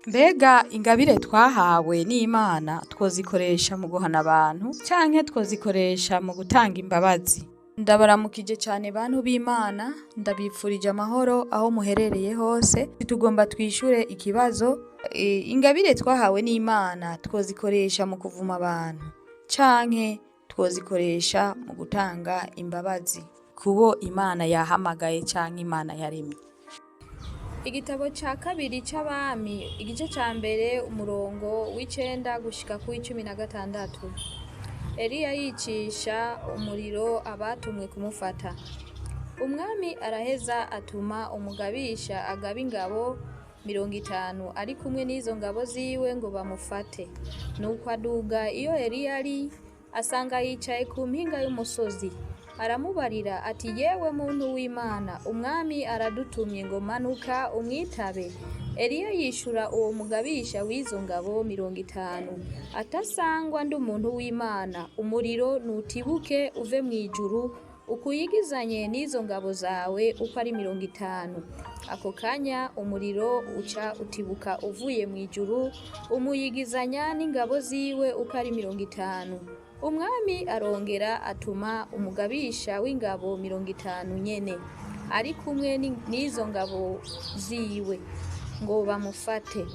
Mbega ingabire twahawe n'Imana twozikoresha mu guhana abantu canke twozikoresha mu gutanga imbabazi? Ndabaramukije cane bantu b'Imana, ndabipfurije amahoro aho muherereye hose. Tugomba twishure ikibazo, ingabire twahawe n'Imana twozikoresha mu kuvuma abantu canke twozikoresha mu gutanga imbabazi kubo Imana yahamagaye canke Imana yaremye? Igitabo ca kabiri c'Abami, igice ca mbere, umurongo w'icenda gushika kuw'icumi na gatandatu. Eliya yicisha umuriro abatumwe kumufata. Umwami araheza atuma umugabisha agaba ingabo 50 ari kumwe n'izo ngabo ziwe ngo bamufate. Nuko aduga iyo Eliya ari, asanga yicaye ku mpinga y'umusozi. Aramubarira ati: "Yewe muntu w'Imana, umwami aradutumye ngo manuka umwitabe." Eliya yishura uwo mugabisha w'izo ngabo 50 atasangwa ndi umuntu w'Imana, umuriro nutibuke uve mw'ijuru ukuyigizanye n'izo ngabo zawe uko ari 50. Ako kanya umuriro uca utibuka uvuye mw'ijuru, umuyigizanya n'ingabo ziwe uko ari 50. Umwami arongera atuma umugabisha w'ingabo 50 nyene ari kumwe n'izo ngabo ziwe ngo bamufate.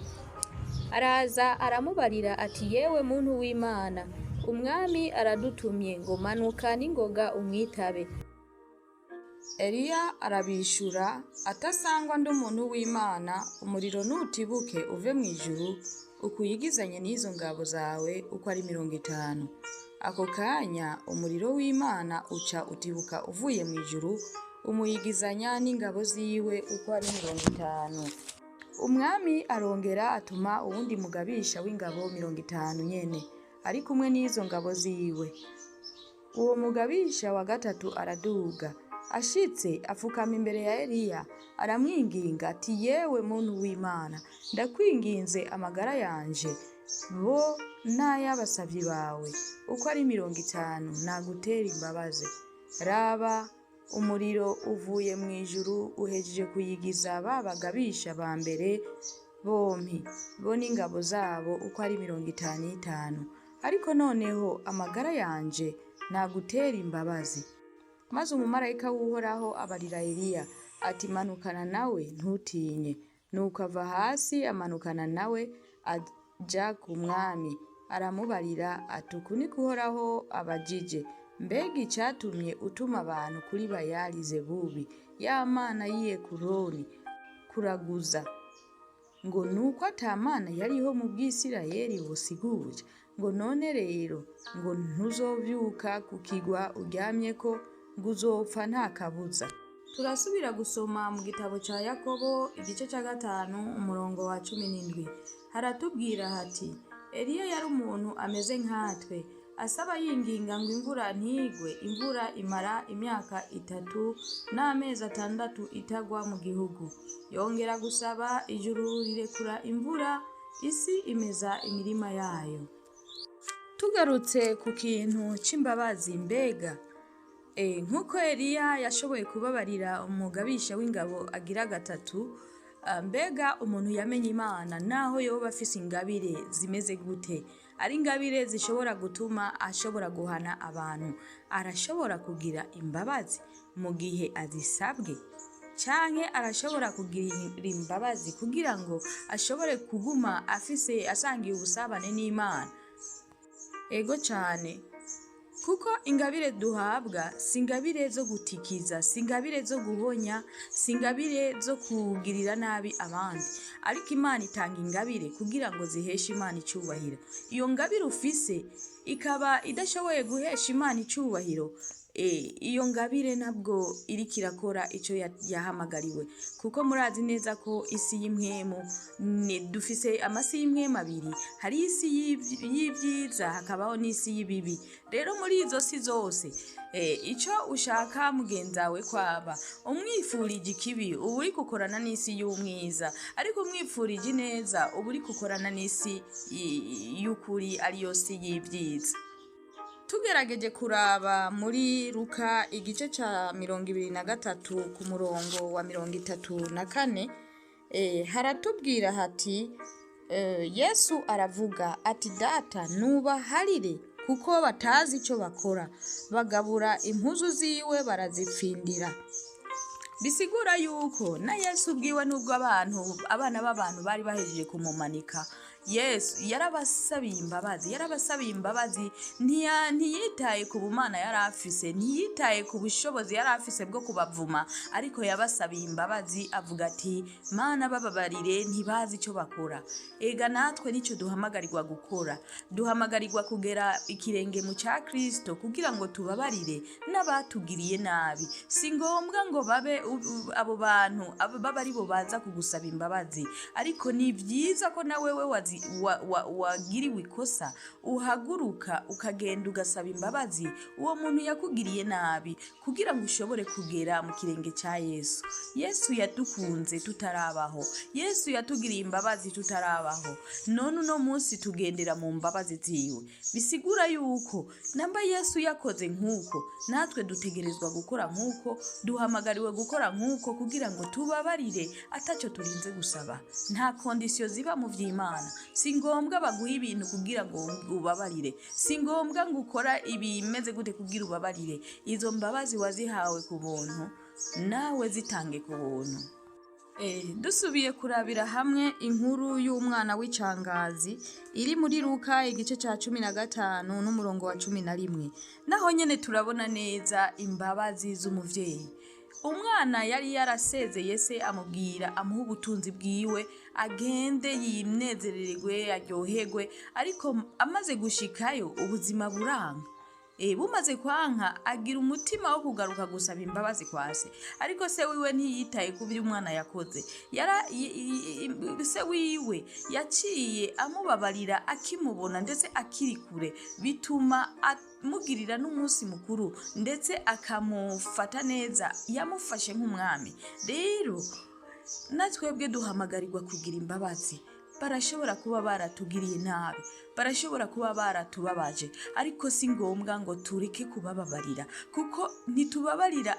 Araza aramubarira ati: "Yewe muntu w'Imana, umwami aradutumye ngo manuka n'ingoga umwitabe." Eliya arabishura atasangwa ndi umuntu w'Imana, umuriro nutibuke uve mw'ijuru ukuyigizanye n'izo ngabo zawe uko ari 50. Ako kanya umuriro w'Imana uca utibuka uvuye mw'ijuru, umuyigizanya n'ingabo ziwe uko ari 50. Umwami arongera atuma uwundi mugabisha w'ingabo 50 nyene ari kumwe n'izo ngabo ziwe. Uwo mugabisha wa gatatu araduga, ashitse afukama imbere ya Eliya, aramwinginga ati: "Yewe muntu w'Imana, ndakwinginze amagara yanje bo n'ay'abasavyi bawe uko ari 50 nagutera imbabazi. Raba, umuriro uvuye mw'ijuru uhejeje kuyigiza ba bagabisha ba mbere bompi bo n'ingabo zabo uko ari 55, ariko noneho amagara yanje nagutera imbabazi." Maze umumarayika w'Uhoraho abarira Eliya ati: "Manukana nawe, ntutinye." Nuko ava hasi amanukana nawe aja ku mwami, aramubarira ati: "Uku niko Uhoraho abajije: Mbega icatumye utuma abantu kuri Bayali Zebubi, ya mana y'i Ekuroni, kuraguza, ngo nuko ata mana yariho mu Bwisirayeli wosiguje? Ngo none rero ngo ntuzovyuka ku kigwa uryamyeko, ngo uzopfa nta kabuza." Turasubira gusoma mu gitabo ca Yakobo, igice ca gatanu, umurongo wa 17. Haratubwira hati: "Eliya yari umuntu ameze nkatwe, asaba yinginga ngo imvura ntigwe, imvura imara imyaka 3 n'amezi 6 itagwa mu gihugu. Yongera gusaba, ijuru rirekura imvura, isi imeza imirima yayo." Tugarutse ku kintu c'imbabazi, mbega nk'uko Eliya yashoboye kubabarira umugabisha w'ingabo agira gatatu, mbega umuntu yamenye Imana, naho yoba afise ingabire zimeze gute, ari ingabire zishobora gutuma ashobora guhana abantu, arashobora kugira imbabazi mu gihe azisabwe, canke arashobora kugira imbabazi kugira ngo ashobore kuguma afise asangiye ubusabane n'Imana? Ego cane, kuko ingabire duhabwa si ingabire zo gutikiza, si ingabire zo guhonya, si ingabire zo kugirira nabi abandi, ariko Imana itanga ingabire kugira ngo ziheshe Imana icubahiro. Iyo ngabire ufise ikaba idashoboye guhesha Imana icubahiro, iyo ngabire ntabwo iriko irakora ico yahamagariwe, kuko murazi neza ko isi y'impwemu dufise amasi y'impwemu abiri: hari isi y'ivyiza, hakabaho n'isi y'ibibi. Rero muri izo si zose, ico ushaka mugenzawe kwaba, umwifurije ikibi uba uriko ukorana n'isi y'umwiza, ariko umwifurije ineza uba uriko ukorana n'isi y'ukuri, ariyo si y'ivyiza. Tugerageje kuraba muri Luka, igice ca 23, ku murongo wa 34, haratubwira hati: Yesu aravuga ati data nubaharire kuko batazi icyo bakora. Bagabura impuzu ziwe barazipfindira. Bisigura yuko na Yesu ubwiwe nubwo abantu abana b'abantu bari bahejeje kumumanika, Yesu yarabasabiye imbabazi, yarabasabiye imbabazi, ntiyitaye ku bumana yari afise, ntiyitaye ku bushobozi yari afise bwo kubavuma, ariko yabasabiye imbabazi avuga ati Mana bababarire ntibazi icyo bakora. Ega natwe nicyo duhamagarirwa gukora, duhamagarirwa kugera ikirenge mu cya Kristo kugira ngo tubabarire n'abatugiriye nabi. Si ngombwa ngo babe abo bantu babe ari bo baza kugusaba imbabazi, ariko ni byiza ko na wewe wagiriwe ikosa uhaguruka ukagenda ugasaba imbabazi uwo muntu yakugiriye nabi, kugira ngo ushobore kugera mu kirenge cya Yesu. Yesu yadukunze tutarabaho, Yesu yatugiriye imbabazi tutarabaho, none uno munsi tugendera mu mbabazi ziwe. Bisigura yuko namba Yesu yakoze nk'uko, natwe dutegerezwa gukora nk'uko, duhamagariwe gukora nk'uko kugira ngo tubabarire atacyo turinze gusaba. Nta kondisiyo ziba mu vy'Imana. Si ngombwa baguha ibintu kugira ngo ubabarire, si ngombwa ngo ukora ibimeze gute kugira ubabarire. Izo mbabazi wazihawe ku buntu, nawe zitange ku buntu. Dusubiye kurabira hamwe inkuru y'umwana w'icangazi iri muri Luka igice ca 15 n'umurongo wa 11. Naho nyene turabona neza imbabazi z'umuvyeyi. Umwana yari yarasezeye se amubwira amuha ubutunzi bwiwe agende yinezererwe aryoherwe, ariko amaze gushikayo ubuzima buranga. Bumaze kwanka agira umutima wo kugaruka gusaba imbabazi kwa se, ariko se wiwe ntiyitaye ku byo umwana yakoze. Se wiwe yaciye amubabarira akimubona ndetse akiri kure, bituma amugirira n'umunsi mukuru ndetse akamufata neza, yamufashe nk'umwami. Rero natwebwe duhamagarirwa kugira imbabazi. Barashobora kuba baratugiriye nabi, barashobora kuba baratubabaje, ariko si ngombwa ngo tureke kubababarira, kuko ntitubabarira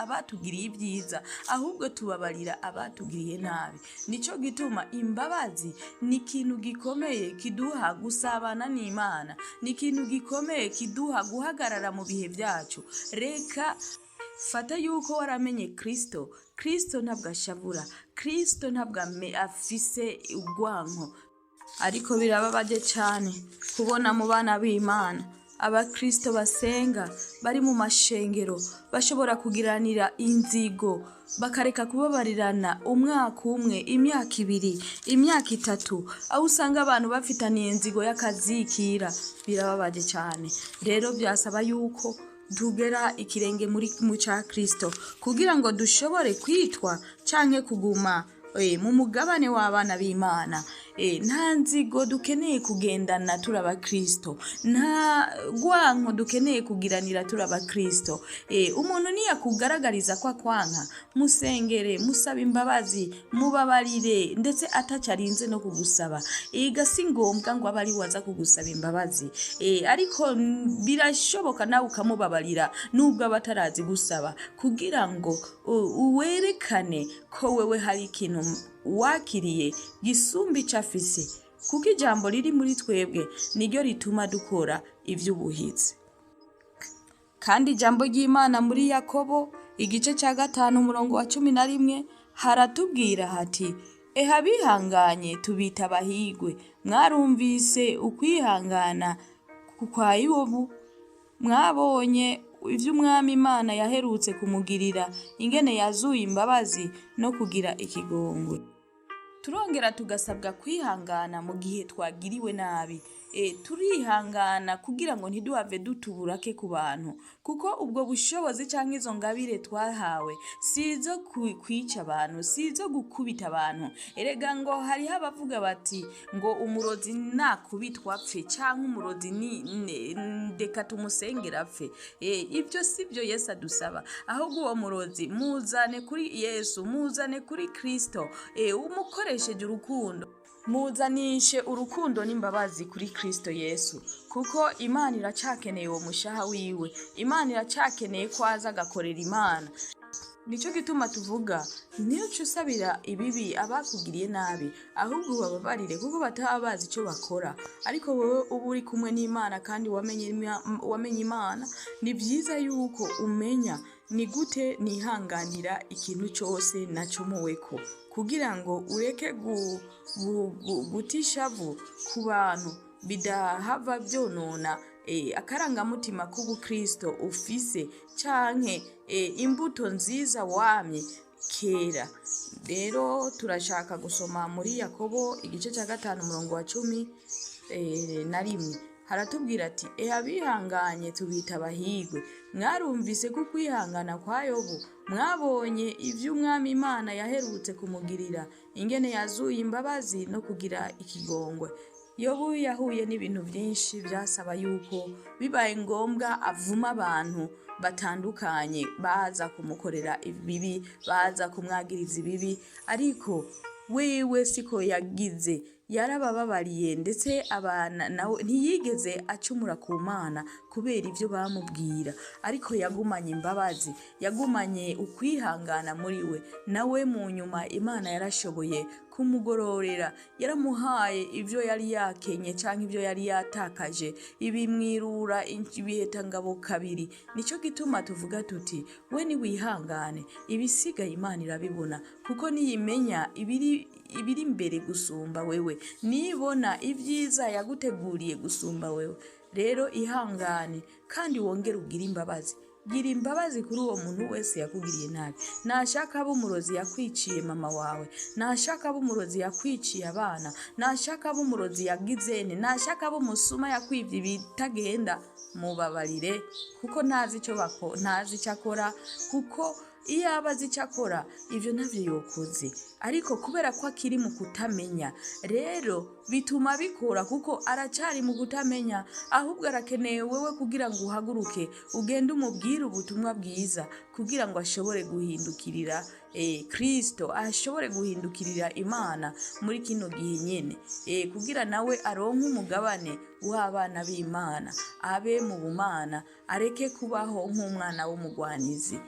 abatugiriye ibyiza, ahubwo tubabarira abatugiriye nabi. Nico gituma imbabazi ni ikintu gikomeye kiduha gusabana n'Imana, ni ikintu gikomeye kiduha guhagarara mu bihe byacu. Reka fata yuko waramenye Kristo. Kristo ntabwo ashavura, Kristo ntabwo afise urwanko. Ariko birababaje cyane kubona mu bana b'Imana abakristo basenga bari mu mashengero bashobora kugiranira inzigo, bakareka kubabarirana umwaka umwe, imyaka ibiri, imyaka itatu, aho usanga abantu bafitaniye inzigo y'akazikira. Birababaje cyane. Rero byasaba yuko tugera ikirenge muri mu ca Kristo kugira ngo dushobore kwitwa canke kuguma mu mugabane w'abana b'Imana. Nta nzigo dukeneye kugendana turi abakristo, nta rwanko dukeneye kugiranira turi abakristo. Umuntu niyakugaragariza ko akwanka, musengere, musabe imbabazi, mubabarire, ndetse ataco arinze no kugusaba. Ega si ngombwa ngo abe ari we aza kugusaba imbabazi, ariko birashoboka nawe ukamubabarira nubwo aba atarazi gusaba, kugira ngo uwerekane ko wewe hari ikintu wakiriye gisumba ico afise, kuko ijambo riri muri twebwe niryo rituma dukora ivy'ubuhizi. Kandi ijambo ry'Imana muri Yakobo igice ca 5 umurongo wa 11 haratubwira hati eha bihanganye tubita abahigwe, mwarumvise ukwihangana kwa Yobu, mwabonye ivy'Umwami Imana yaherutse kumugirira, ingene yazuye imbabazi no kugira ikigongwe. Turongera tugasabwa kwihangana mu gihe twagiriwe nabi. Turihangana kugira ngo ntiduhave dutuburake ku bantu, kuko ubwo bushobozi canke izo ngabire twahawe si izo kwica abantu, si izo gukubita abantu. Erega ngo hariho abavuga bati ngo umurozi nakubitwa apfe, canke umurozi ni ndeka tumusengera apfe. Ibyo si byo Yesu adusaba, ahubwo uwo murozi muzane kuri Yesu, muzane kuri Kristo, umukoresheje urukundo. Muzanishe urukundo n'imbabazi kuri Kristo Yesu, kuko Imana iracakeneye uwo mushaha wiwe, Imana iracakeneye ko aza agakorera Imana. Nico gituma tuvuga ntuce usabira ibibi abakugiriye nabi, ahubwo ubababarire kuko bataba bazi ico bakora. Ariko wewe uba uri kumwe n'Imana kandi wamenye Imana, ni vyiza yuko umenya ni gute nihanganira ikintu cose nacumuweko, kugira ngo ureke guta ishavu ku bantu bidahava vyonona akarangamutima k'ubukristo ufise canke imbuto nziza wamye kera. Rero turashaka gusoma muri Yakobo igice ca 5 umurongo wa 11. Haratubwira ati: "Ehe, abihanganye tubita abahigwe. Mwarumvise ko ukwihangana kwa Yobu, mwabonye ivy'Umwami Imana yaherutse kumugirira, ingene yazuye imbabazi no kugira ikigongwe." Yobu yahuye n'ibintu vyinshi vyasaba yuko bibaye ngombwa avuma abantu batandukanye baza kumukorera ibibi, baza kumwagiriza ibibi, ariko wewe siko yagize, yarabababariye, ndetse abana nawe ntiyigeze acumura ku Mana kubera ivyo bamubwira, ariko yagumanye imbabazi, yagumanye ukwihangana muri we. Nawe mu nyuma Imana yarashoboye kumugororera, yaramuhaye ivyo yari yakenye canke ivyo yari yatakaje, ibimwirura ibihetangabo kabiri. Nico gituma tuvuga tuti: we niwihangane, ibisigaye Imana irabibona, kuko niyimenya ibiri imbere gusumba wewe, nibona ibyiza yaguteguriye gusumba wewe. Rero ihangane kandi wongere ugire imbabazi. Gira imbabazi kuri uwo muntu wese yakugiriye nabi. Nashaka abe umurozi yakwiciye mama wawe, nashaka abe umurozi yakwiciye abana, nashaka abe umurozi yagizene, nashaka abe umusuma yakwivye ibitagenda, mubabarire, kuko ntazi ico akora, kuko iyo aba azi ico akora ivyo ntavyo yokoze. Ariko kubera ko akiri mu kutamenya, rero bituma abikora kuko aracari mu kutamenya, ahubwo arakeneye wewe kugira ngo uhaguruke ugende umubwire ubutumwa bwiza, kugira ngo ashobore guhindukirira Kristo, ashobore guhindukirira Imana muri kino gihe nyene, kugira nawe aronke umugabane w'abana b'Imana, abe mu bumana, areke kubaho nk'umwana w'umugwanizi.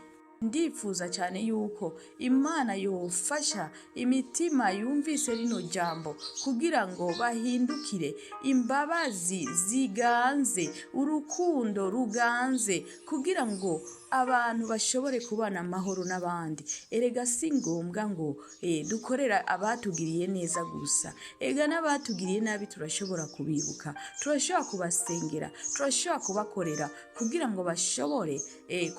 Ndifuza cyane yuko Imana yofasha imitima yumvise rino jambo kugira ngo bahindukire, imbabazi ziganze, urukundo ruganze, kugira ngo abantu bashobore kubana amahoro n'abandi. Erega si ngombwa ngo dukorera abatugiriye neza gusa, ega n'abatugiriye nabi turashobora kubibuka, turashobora kubasengera, turashobora kubakorera kugira ngo bashobore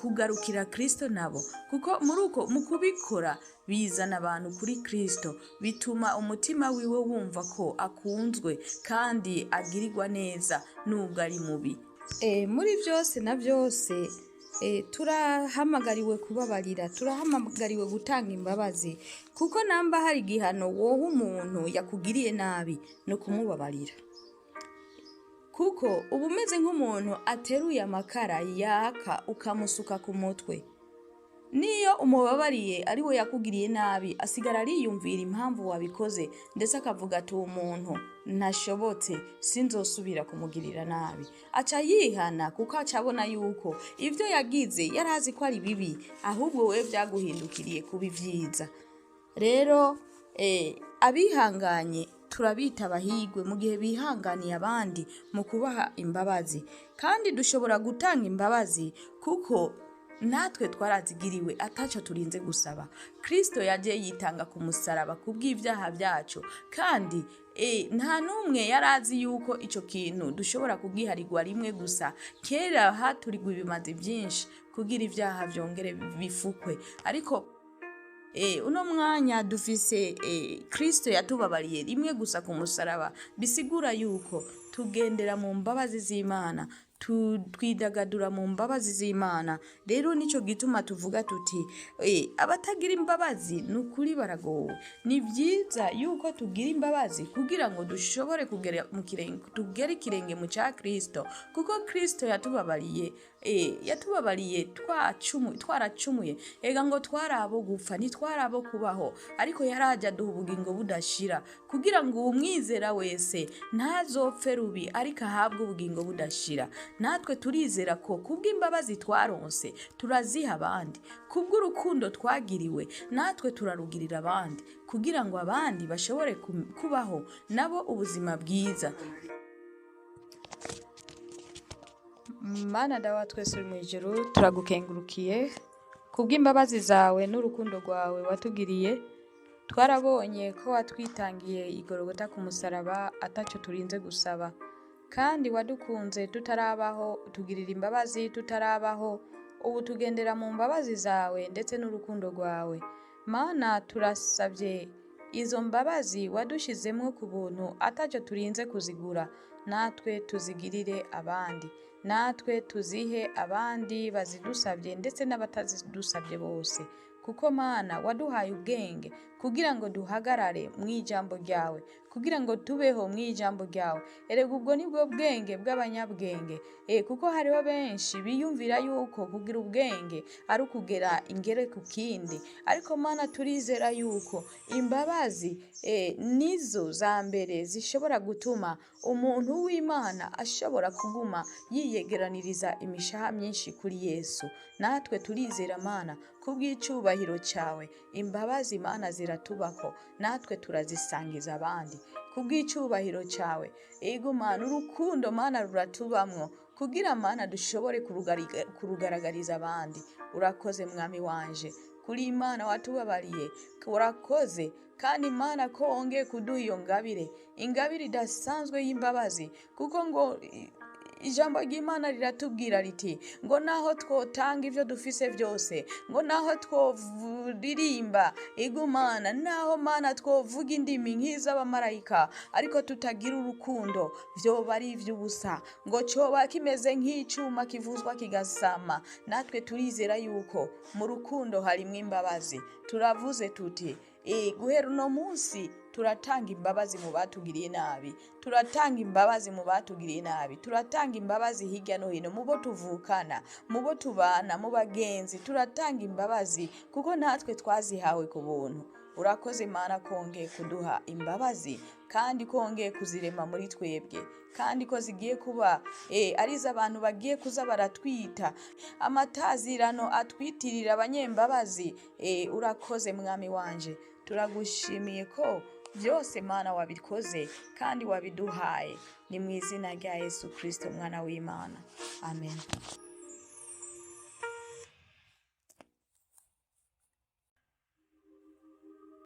kugarukira Kristo nabo, kuko muri uko mu kubikora bizana abantu kuri Kristo, bituma umutima wiwe wumva ko akunzwe kandi agirirwa neza nubwo ari mubi. Muri byose na byose, turahamagariwe kubabarira, turahamagariwe gutanga imbabazi, kuko namba hari igihano woha umuntu yakugiriye nabi no kumubabarira, kuko uba umeze nk'umuntu ateruye amakara yaka ukamusuka ku mutwe. Niyo umubabariye ari we yakugiriye nabi, asigara ariyumvira impamvu wabikoze, ndetse akavuga ati: uwo muntu ntashobotse, sinzosubira kumugirira nabi. Aca yihana, kuko aca abona yuko ivyo yagize yari azi ko ari bibi, ahubwo wewe vyaguhindukiriye kuba ivyiza. Rero abihanganye turabita abahigwe mu gihe bihanganiye abandi mu kubaha imbabazi. Kandi dushobora gutanga imbabazi kuko natwe twarazigiriwe ataco turinze gusaba. Kristo yaje yitanga ku musaraba kubw'ivyaha vyacu, kandi nta n'umwe yari azi yuko ico kintu dushobora kugiharirwa rimwe gusa. Kera haturigwa ibimazi vyinshi kugira ivyaha vyongere bifukwe, ariko uno mwanya dufise Kristo yatubabariye rimwe gusa ku musaraba, bisigura yuko tugendera mu mbabazi z'Imana, twidagadura mu mbabazi z'Imana. Rero nico gituma tuvuga tuti: abatagira imbabazi ni ukuri baragowe. Ni vyiza yuko tugira imbabazi kugira ngo dushobore kugera mu kirenge, tugere ikirenge mu ca Kristo, kuko Kristo yatubabariye. Yatubabariye twaracumuye, ega ngo twari abo gupfa, ntitwari abo kubaho, ariko yaraje aduha ubugingo budashira kugira ngo uwumwizera wese ntazopfe rubi, ariko ahabwe ubugingo budashira. Natwe turizera ko kubw'imbabazi twaronse turaziha abandi, kubw'urukundo twagiriwe natwe turarugirira abandi, kugira ngo abandi bashobore kubaho nabo ubuzima bwiza. Mana Dawe wa twese uri mw'ijuru, turagukengurukiye kubw'imbabazi zawe n'urukundo rwawe watugiriye. Twarabonye ko watwitangiye igorogota ku musaraba ataco turinze gusaba, kandi wadukunze tutarabaho, utugirira imbabazi tutarabaho. Ubu tugendera mu mbabazi zawe ndetse n'urukundo rwawe. Mana, turasabye izo mbabazi wadushizemwo ku buntu ataco turinze kuzigura, natwe tuzigirire abandi, natwe tuzihe abandi bazidusabye ndetse n'abatazidusabye bose. Kuko Mana waduhaye ubwenge kugira ngo duhagarare mw'ijambo ryawe, kugira ngo tubeho mw'ijambo ryawe. Erega ubwo nibwo bwenge bw'abanyabwenge. Kuko hariho benshi biyumvira yuko kugira ubwenge ari ukugera ingere ku kindi, ariko Mana turizera yuko imbabazi nizo za mbere zishobora gutuma umuntu w'Imana ashobora kuguma yiyegeraniriza imishaha myinshi kuri Yesu. Natwe turizera Mana kubw'icubahiro cawe, imbabazi Mana ziratubako, natwe turazisangiza abandi kubw'icubahiro cawe. Ego Mana, urukundo Mana ruratubamwo kugira Mana dushobore kurugaragariza abandi. Urakoze Mwami wanje, kuri Imana watubabariye, urakoze kandi Imana ko wongeye kuduha iyo ngabire, ingabire idasanzwe y'imbabazi, kuko ngo ijambo ry'Imana riratubwira riti ngo naho twotanga ivyo dufise vyose, ngo naho tworirimba igumana, naho Mana twovuga indimi nk'iz'abamarayika, ariko tutagira urukundo vyoba ari ivy'ubusa, ngo coba kimeze nk'icuma kivuzwa kigasama. Natwe turizera yuko mu rukundo harimwo imbabazi. Turavuze tuti guhera uno munsi turatanga imbabazi mu batugiriye nabi, turatanga imbabazi mu batugiriye nabi, turatanga imbabazi hirya no hino mu bo tuvukana, mu bo tubana, mu bagenzi, turatanga imbabazi kuko natwe twazihawe ku buntu. Urakoze Mana kongeye kuduha imbabazi, kandi kongeye kuzirema muri twebwe, kandi ko zigiye kuba arizo abantu bagiye kuza baratwita amatazirano atwitirira abanyembabazi. Urakoze Mwami wanje, turagushimiye ko byose Mana wabikoze kandi wabiduhaye. Ni mu izina rya Yesu Kristo mwana w'Imana, amen.